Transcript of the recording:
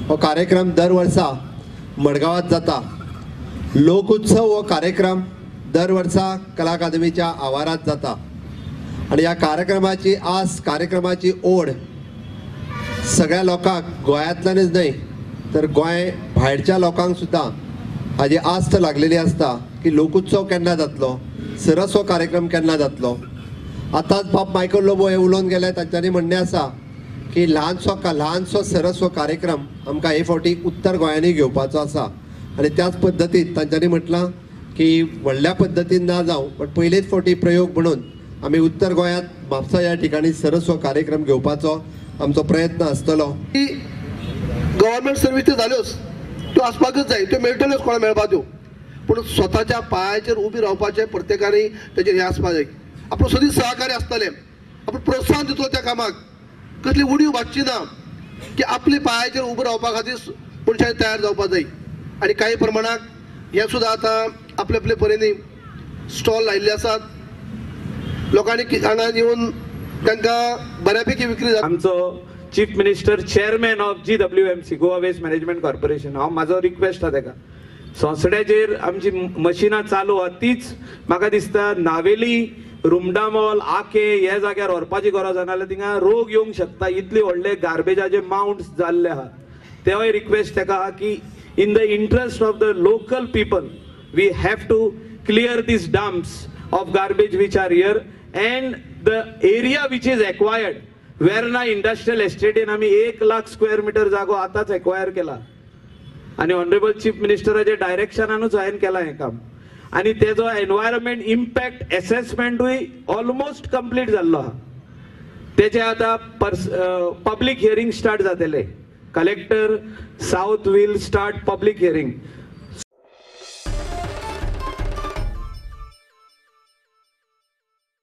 हो कार्यक्रम दर वर्सा मडगांवात जाता. लोकोत्सव हो कार्यक्रम दर वर्सा कला अकादमीच्या आवारात जाता आनी ह्या कार्यक्रमाची आस, कार्यक्रमाची ओढ सगळ्या लोकांक, गोंयांतल्यानच न्हय तर गोंय भायरच्या लोकांक सुद्दां हाजी आस्त लागलेली आसता की लोकोत्सव केन्ना जातलो, सरस हो कार्यक्रम केन्ना जातलो. आतांच बाब मायकल लोबो हे उलोवन गेले, तांच्यांनी म्हणणें आसा की ल्हानसो सरस हो कार्यक्रम आमकां हे फावटी उत्तर गोंयांनी घेवपाचो आसा आनी त्याच पद्दतीन तांच्यांनी म्हटलां की व्हडल्या पद्दतीन ना जावं पण पयलेच फावटी प्रयोग म्हणून आमी उत्तर गोंयांत म्हापसा ह्या ठिकाणी सरस हो कार्यक्रम घेवपाचो आमचो प्रयत्न आसतलो. गव्हर्मेंट सर्वीस त्यो जाल्योच, त्यो आसपाकच जाय, त्यो मेळटल्योच कोणा मेळपा त्यो, पूण स्वताच्या पांयाचेर उबी रावपाचें प्रत्येकान तेजेर हें आसपा जाय. आपूण सदींच सहकार्य आसतलें, आपूण प्रोत्साहन दितलो त्या कामाक, कसली उडीव भाजची ना की आपल्या पांयाचेर उबो रावपा खातीर मनशांनी तयार जावपा जाय. आनी कांय प्रमाणाक हें सुद्दां आतां आपले आपले परीनी स्टॉल लायिल्ले आसात, लोकांनी हांगा येवन तांकां बऱ्यापैकी विक्री जाता. आमचो chief minister chairman of GWMC, Goa waste management corporation, हांव म्हाजो रिक्वेस्ट आसा ताका, सोंसड्याचेर आमची मशिनां चालू आहा तीच म्हाका दिसता नावेली, रुमडामॉल, आके ह्या जाग्यार व्हरपाची गरज आसा, नाजाल्यार थिंगा रोग येवंक शकता. इतले व्हडले गार्बेजाचे मावंट्स जाल्ले आहा. तेवूय रिक्वेस्ट ताका आहा की in the interest of the local people we have to clear these dumps of garbage which are here and the area which is acquired. Verna industrial एस्टेटीन आमी 1 लाख स्क्वेअर मिटर जागो आतांच एक्वायर केला आनी ऑनरेबल चीफ मिनिस्टराच्या डायरेक्शनानूच हांवें केलां हें काम. आनी तेजो एनवायरमेंट इम्पॅक्ट एसेसमेंटूय ऑलमोस्ट कंप्लीट जाल्लो आहा. तेजे आतां पब्लीक हियरींग स्टार्ट जातले. Collector south will start public hearing.